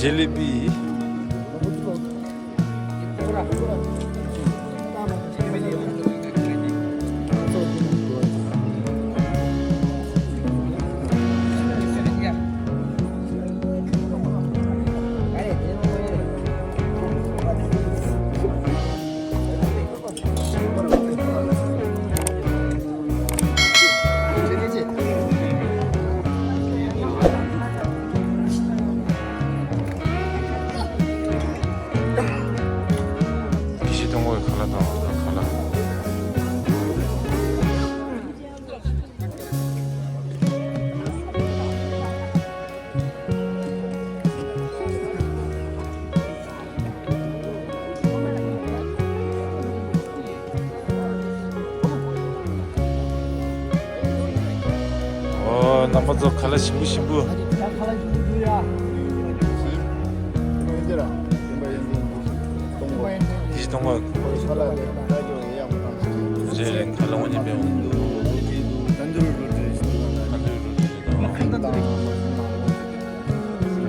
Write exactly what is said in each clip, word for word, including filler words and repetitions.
Jalebi. ཁྱི་ཤི་གཏོང་གོ་ཁ་ལག་དང་ཁ་ལག་ཨོ། རྣམ་པ་ཚོ་ཁ་ལག་ཞིམ་པོ་ཞིམ་པོ། ཡིད་གཏོང་བ། རེད་རེད། ཁ་ལག་དངོས་གནས་དཔེ།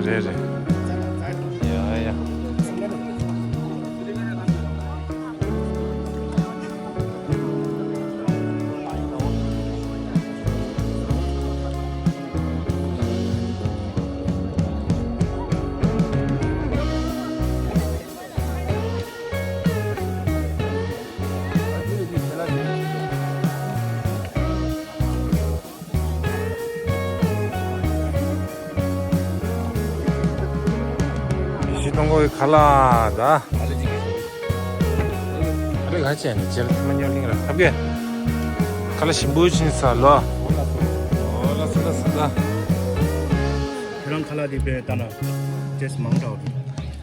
རེད་རེད། ཡ་ཡ། ཤི་སྟོང་གོ་ཁ་ལག་ད། ཨ་རེ་ག་ཅན་ནི་ཅེར་ཐ་མ་ཉོ་ལིང་ར་ཁབ་གེ། ཁ་ལག་ཞིམ་པོ་ཕྱིན་ས་ལོ། ཨོ་ལ་སོ་ལ་སོ་ད། ཁྱེད་རང་ཁ་ལག་དེ་པས་ལྟ་ན་ཅེས་མང་དྲགས་འདུག་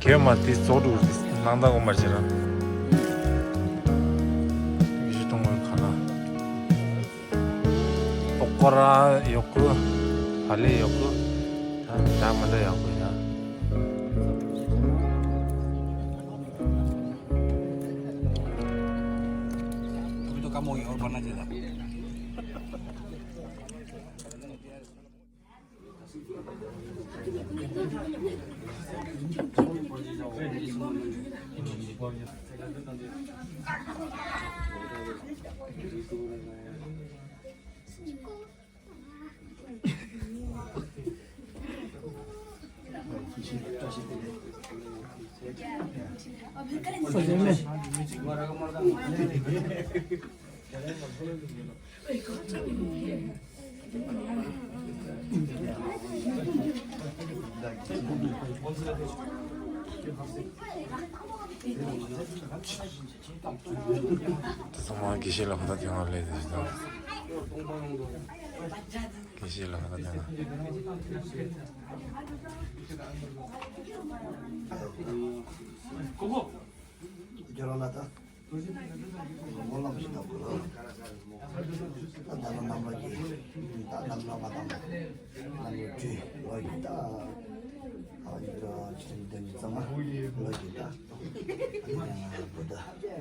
གེ་མ་དེ་ཙོག་འདུག་ནང་ད་གོ་མར་བྱེད་ར། ཤི་སྟོང་གོ་ཁ་ལག་པོ་ཀོ་ར་ཡོག་གུ། ཕ་ལེ་ཡོག་གུ། ད་ད་མ་འདྲ་ཡོག་གུ་ཡ། དེ་ཚང་མ་དགེ་བཤེས་ལགས་ཁོ་ཐག་དེ་སྔར་ལས་དེ་ཞིག་དང་། དགེ་བཤེས་ལགས་ཁོ་ཐག་དེ་ན། ཁྱེད་རང་ལ་ད། སྨོན་ལམ་ཞིག་བཏབ་དགོས་ལ། ད་ད་ལ་རྣམ་པ་གི། ད་རྣམ་པ་མ་བཏང་། རྣམ་པ་བཀྲུས་ལོ་ཡི་ད། ཨ་ཡི་ད་ཆེན་དོན་གྱི་གཙང་མ་ལོ་ཡི་ད། ཨ་ནི་བུ་ད་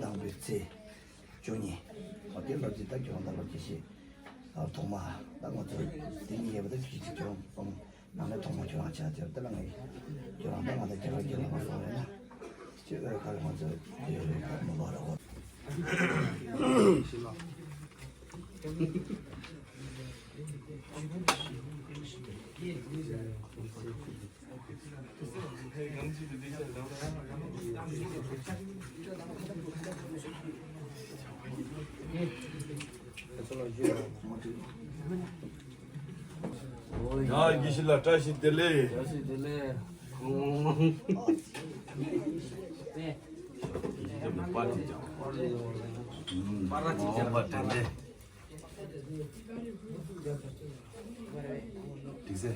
དང་པོའི་ཚེ། བཅུ་གཉིས། ཨོ་དེ་ལོ་རྒྱུས་ད་ཁྱོད་རང་ད་ལོ་རྒྱུས་ཤེས། ད་ཐོག་མ་ད་ང་ཚོ་དེ་གཉིས་ཡོད་པ་དང་གཅིག་གཅིག་ཁྱོད་རང་སྤང་ནང་ནས་ཐོག་མ་ཁྱོད་རང་ཆ་ཁྱབ་དེ་ལ་ངས་ཁྱོད་རང་ད་ང་ཚོ་རྒྱ་གར་རྒྱལ་ལ་མ་སོང་རེད་ན་ཅི་ཨོ་ཁ་ལ་ང་ཚོ་དེ་རེད་ཁ་མི་ལོ་ར་འོ། ཡ་དགེ་བཤེས་ལགས་བཀྲ་ཤིས་བདེ་ལེགས། བཀྲ་ཤིས་བདེ་ལེགས། ཡིན་ཀྱང་པར་ཅིག་ཀྱང་། པར་ཅིག་ཀྱང་། འོ་བ་དྲན་ཏེ། འགྲིག་ཟེར།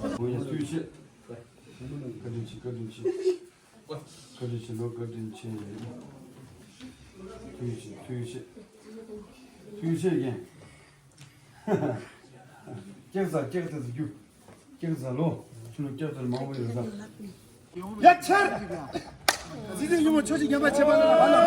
ཨོ་ཡ། བྱམས་པའི་ཞག་བཀའ་དྲིན་ཆེ། བཀའ་དྲིན་ཆེ། བཀའ་དྲིན་ཆེ་ལོ། བཀའ་དྲིན་ཆེ། ཐུགས་རྗེ་ཆེ། ཐུགས་རྗེ་ཆེ། ཐུགས་རྗེ་ཆེ་རྒན། སྐྱག་ཟ་སྐྱག་ཟ་ཟེར་རྒྱུ། སྐྱག་ཟ་ལོ། ཁྱོད་ལ་སྐྱག་ཟ་མང་པོ་ཡོད་ཟ། ཡ་ཆེར། འཛིན་གྲྭའི་ཡུམ་ཆོས་ཀྱི་རྒྱལ་བ་ཆེ་བ་ལ་ལ་ལ། ད།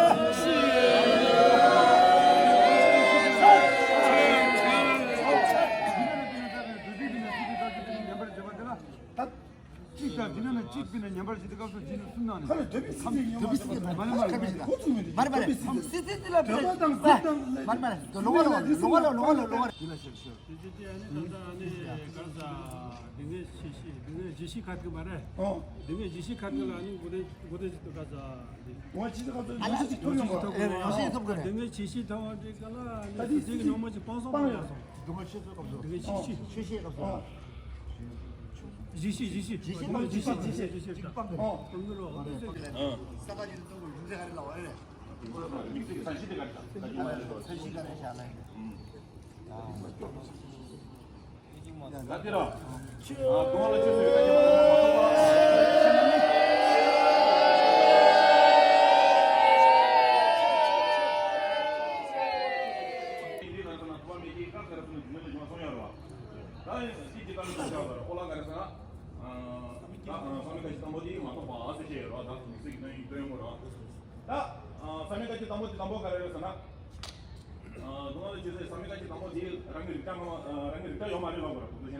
གཅིག་དང་དེ་ནས་གཅིག་པའི་ནས་ཉམས་པར་བྱེད་དུས་སྐབས་སུ་རྗེས་ནས་གསུམ་དང་ནི། ཁ་ལ་འདོད་པའི་སྲིད་དེ་ཉམས་པར་བྱེད་དུས་སྐབས་སུ་རྗེས་ནས་གསུམ་དང་ནི། མ་རེད་མ་རེད། སྲིད་སྲིད་དེ་ལ་འདོད་པ་དང་གཟུགས་དང་། མ་རེད་མ་རེད། ལོག་པ་ལོག་པ་ལོག་པ་ལོག་པ་ལོག་པ། དེ་ལ་ཞིབ་ཞིབ། དེ་དེ་དེ་ཨ་ནི་ད་ལྟ་ཨ་ནི་ག་རེ་ཟ། སྡེ་ལྔའི་བྱེད་གཞི། སྡེ་ལྔའི་བྱེད་གཞི་ཁ་ཐུག་མ་རེད། ཨོ། སྡེ་ལྔའི་བྱེད་གཞི་ཁ་ཐུག་ལ་ཨ་ནི་འགོ་འདྲེན་འགོ་འདྲེན་བྱེད་དུས་ག་རེ་ཟ། འོ་ཆི་ཟིག་ག་ཚོད་ཡོང་ས་ཅིག་ཐོབ་ཡོང་ག། ཨེ་རེད། ཡང་ཤེས་ཐུབ་གི་རེད། སྡེ་ལྔའི་བྱེད་གཞི་ཐོབ་པ་འདི་ག་ལ་ཨ་ནི་ད་དེ་སྡེ་གི་ནང་མ་ཅིག་སྤང་སོང་མ་ཡོང་སོང་། སྡེ་ལྔའི་བྱེད་གཞི། ཆོས་བཤད་སྐབས་སུ། ཨོ། བཞི་བཞི་བཞི་བཞི། བཞི་བཞི་བཞི་བཞི། ཨོ། ཨོ། ཨོ། ཨོ། ཨོ། ས་ད་ཡོད་ཏོ་གོ་ཡུམ་ཚེ་ག་རེ་ལ་བ་རེད། མིག་ཚིག་ས་གཞི་དེ་ག་རེ་ད། ས་གཞི་ག་རེ་བཞག་ལ་ཡིན། ད་དེ་ར། ཨ་གོང་ལ་ཆུ་ཚོད་ཡོད་ད་ཁྱེད་མ་ཐོག་མ་ཐོག་མ། ཡིན་དུས་ང་ཚོ་ན་ཐོག་མ་མེད་ཀྱི་ཀ་ཁ་ར་ཚོ་ནས་རྒྱུན་ལ་བྱུང་བ་སོང་ཡ་རོ། ད་ཡིན་ཅི་ཅི་ཀ་ལ་ཐུག་ཆགས་པ་ར་ཨོ་ལ་ག་རེ་ཟེར་ན། ད་ས་མེད་ཀ་ཅི་དང་པོ་དེ་མ་ཐོག་པ་ཨ་ཟེར་ཤེས་ཡ་རོ། ད་མིག་ཚིག་གི་དོན་ཡིན་དོན་ཡོང་གི་རོ། ད་ས་མེད་ཀ་ཅི་དང་པོ་དེ་དང་པོ་ག་རེ་རེད་ཟེར་ན། ཨ་དུང་ལ་ཅི་ཟེར། ས་མེད་ཀ་ཅི་དང་པོ་དེ་རང་གི་རིགས་ཀྱང་ངོ་མ་རང་གི་རིགས་ཀྱང་ཡོད་མ་རེད་ལབ་དགོས་རེད། ཁོ་ཚོ་བཤད་ན།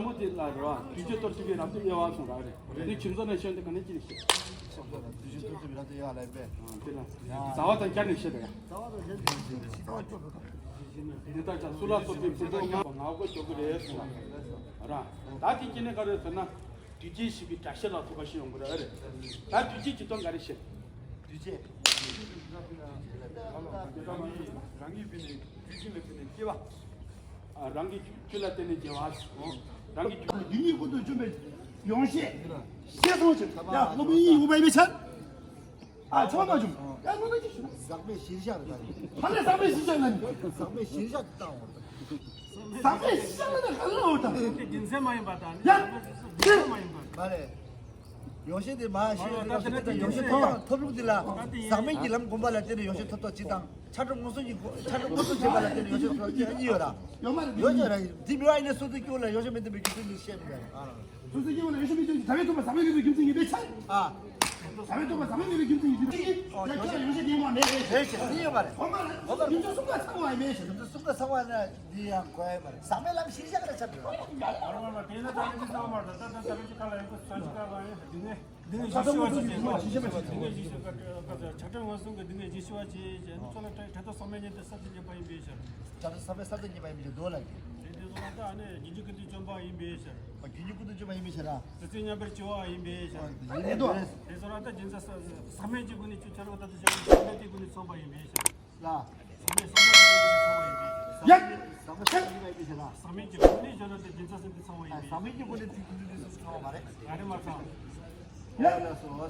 ལྷ་མོ་དེ་ལ་རེད་བ། དུས་ཆེན་གཏོར་ཆོག་གི་རབ་ཏུ་དབྱེ་བ་གསུངས་ར་རེད། དེ་ཁྱིམ་ཚང་ནས་ཤོད་དེ་ག་ནས་ཅི་ནས་ཤེས། དུས་ཆེན་གཏོར་ཆོག་གི་རབ་ཏུ་དབྱེ་བ་ལ་ཡིན་པས། དེ་ལ་བཟའ་བ་དང་བསྐྱར་ནས་ཤེས་དེ་ཡ། འདི་ལྟར་ཀྱང་སུ་ལ་སོགས་པའི་ཕུན་ཚོགས་མངའ་བ་ང་དགོས་ཆོག་གི་རེད་གསུངས་ར། ར། ད་དེ་སྐྱེ་གནས་ག་རེ་ཟེར་ན། དུས་ཆེན་ཞེས་པའི་སྒྲ་བཤད་ལ་ཐུག་པ་ཞིག་ཡོང་གི་རེད་རེད། ད་དུས་ཆེན་གྱི་དོན་ག་རེ་བཤད། དུས་ཆེན། རང་གི་རང་ཉིད་ཕན་ནས་དུས་ཆེན་ལ་ཕན་ནས་སྐྱེ་བ། ཨ། རང་གི་རྒྱུ་ལ་བརྟེན་ནས་སྐྱེ་བ། རང་གི་རྒྱུ། རྒྱུ་ཉིད་ཀུན་ཏུ་འཇོམས་པའི་ཡོངས་ཤེས། ཤེས་སོང་ཞིག་ཡ་སློབ་དཔོན་ཡིན་ཡོད་པ་ཡིན་པའི་ཕྱིར། ཨ། ཆོག་མ་བྱུང་། ཡ་ལོ་ན་ཅི་ཞུ། ཟག་མེད་གཞིར་བཞག་རེད་ད། ཕ་ལས་ཟག་མེད་གཞིར་བཞག་ལ་ནི། ཟག་མེད་གཞིར་བཞག་ཏུ་བཏང་བ་རེད། ཟག་མེད་གཞིར་བཞག་ལ་ནི་ག་ལ་འོ་ད། དེ་རྒྱུ་མཚན་མ་ཡིན་པ་དང་། ཡ། རྒྱུ་མཚན་མ་ཡིན་པ། མ་རེད། ཡོངས་ཤེས་དེ་མ་ཤེས་ཡོངས་ཤེས་ཐོབ་ཐང་ཐོབ་ལུགས་འདི་ལ། ཟག་མེད་ཀྱི་ལམ་སྒོམ་པ་ལ་བརྟེན་ནས་ཡོངས་ཤེས་ཐོབ་ཐང་གཅིག་དང་། ཆགས་བྲལ་མངོན་སུམ་གྱི་སྒོ་ཆགས་བྲལ་མངོན་སུམ་བྱེད་པ་ལ་བརྟེན་ནས་ཡོངས་ཤེས་ཐོབ་ཐང་གཅིག་ཡོད་ར། ཡོད་མ་རེད། ཡོད་ཀྱང་ར། འདི་མི་བ་ཡིན་ན་སོ་སོའི་སྐྱེ་བོ་ལ་ཡོངས་ཤེས་མི་ལྡན་པའི་རྒྱུ་མཚན་འདི་བཤད་མི་དགོས་ར། སོ་སོའི་སྐྱེ་བོ་ལ་ཡོངས་ཤེས་མི་ལྡན་གྱི་ཟག་མེད་ཐོབ་པ་ཟག་མེད་མེད་པའི་རྒྱུ་མཚན་ཡིན་པའི་ཕྱིར། ཨ། ཟག་མེད་ཐོབ་པ་ཟག་མེད་མེད་པའི་རྒྱུ་མཚན་ཡིན་པའི་ཕྱིར། ཨོ། ཁྱོད་ཡོངས་ཤེས་ཡོངས་ཤེས་ཡིན་པ་མེད་པའི་ཕྱིར། རེད་ཤག་ཡིན་ཡོད་པ་རེད། ཁོ་མ་ར། ཁོ་མ་ར་རྒྱུ་མཚན་གསུམ་ཀ་ཚང་བ་ཡིན་པའི་ཕྱིར། རྒྱུ་མཚན་གསུམ་ཀ་ཚང་བ་ན་འདི་ཡང་གོ་ཡ་མ་རེད། ཟག་མེད་ལམ་གཞིར་བཞག་རེད་ཆགས་འགྲོ། ཨ་མ་མ་དེ་ན་ད་རེས་འདི་ཚང་མ་རེད། ད་ད་ད་རེས་ཅི་ག་ལ་ཡོད་གོ་ས་ཅི་ག་ལ་ཡོད། འདི་ནས་འདི་ནས་གཞི་ཤི་བ་ཅི་བྱེད་ཀྱི་འདི་ནས་གཞི་ཤི་བ་ཅི་བྱེད་ཀྱི་ཆགས་བྲལ་མངོན་སུམ་གྱི་འདི་ནས་གཞི་ཤི་བ་ཅི་བྱེད་ནི་ཚོ་ལ་བྲལ་བྲལ་དོ་བསམ་མེད་ཉིད་དུ་ས་དེ་ཉིད་པ་ཡིན་པའི་ཕྱིར། བྲལ་དོ་བསམ་མེད་ས་དེ་ཉིད་པ་ཡིན་པའི་ཕྱིར་དོ་ལ་གི། དེ་དེ་ཚོ་ལ་ད་ཨ་ནི་སྙིང་རྗེ་ཀུན་ཏུ་བཅོམ་པ་ཡིན་པའི་ཕྱིར། ཨ། སྙིང་རྗེ་ཀུན་ཏུ་བཅོམ་པ་ཡིན་པའི་ཕྱིར་ར། སྲིད་རྩེ་མཉམ་པར་སྤྱོད་པ་ཡིན་པའི་ཕྱིར། ཨ་ནི་དོ། དེ་ཚོ་ལ་ད་སྦྱིན་སྲེག་ཟག་མེད་ཀྱི་སྒོ་ནས་ཆུ་ཆར་བ་ལྟ་བུ་བྱ་བའི་ཟག་མེད་ཀྱི་སྒོ་ནས་བཅོམ་པ་ཡིན་པའི་ཕྱིར། ལ། ཟག་མེད་ཟག་མེད་ཀྱི་སྒོ་ནས་བཅོམ་པ་ཡིན་པའི་ཕྱིར། ཟག་མེད་ཀྱི་སྒོ་ནས་བཅོམ་པ་ཡིན་པའི་ཕྱིར་ལ། ཟག་མེད་ཀྱི་སྒོ་ནས་བཅོམ་པ་ཡིན་པའི་ཕྱིར་ལ། ཟག་མེད་ཀྱི་སྒོ་ནས་བཅོམ་པ་ཡིན་པའི་ཕྱིར་ལ། ཡ་རེད་མ་ཚང་། ཡ་ལ་སོ། ཡ།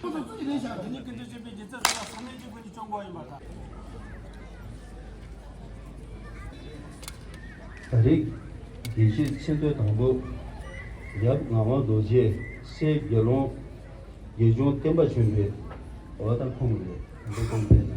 ཁོ་ཚོ་ཚུར་ལེན་བྱ་དེ་ནི་ཀུན་ཏུ་སྤྱོད་པའི་སྦྱིན་སྲེག་ཟེར་བ་ཟག་མེད་ཀྱི་སྒོ་ནས་བཅོམ་པ་ཡིན་པ་དང་། ད་རེས་དགེ་བཤེས་ཆེ་མཐོའི་དང་པོ་ཡབ་ངག་དབང་རྡོ་རྗེ་སྲས་དགེ་སློང་དགེ་སྦྱོང་བསྟན་པ་ཆེན་པོས། འོ་ད་ཁོང་རེད། འདི་ཁོང་ཕེབས་ན།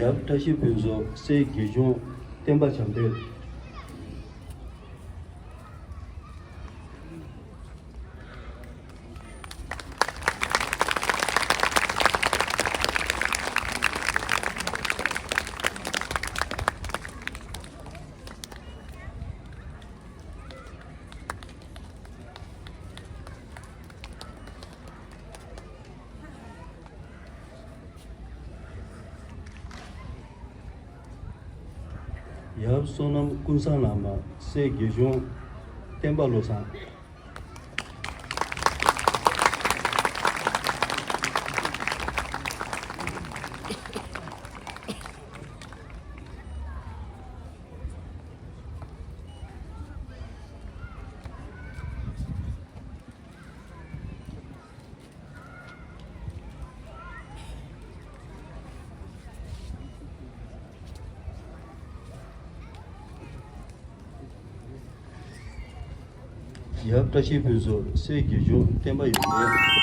ཡབ་བཀྲ་ཤིས་ཕུན་ཚོགས་སྲས་དགེ་སྦྱོང་བསྟན་པ་བྱམས་པས། ཡབ་བསོད་ནམས་ཀུན་བཟང་བླ་མ་སྲས་དགེ་སྦྱོང་བསྟན་པ་བློ་བཟང་། ཡབ་བཀྲ་ཤིས་ཕུན་ཚོགས་སྲས་དགེ་སྦྱོང་བསྟན་པ་ཡོན་ཏན།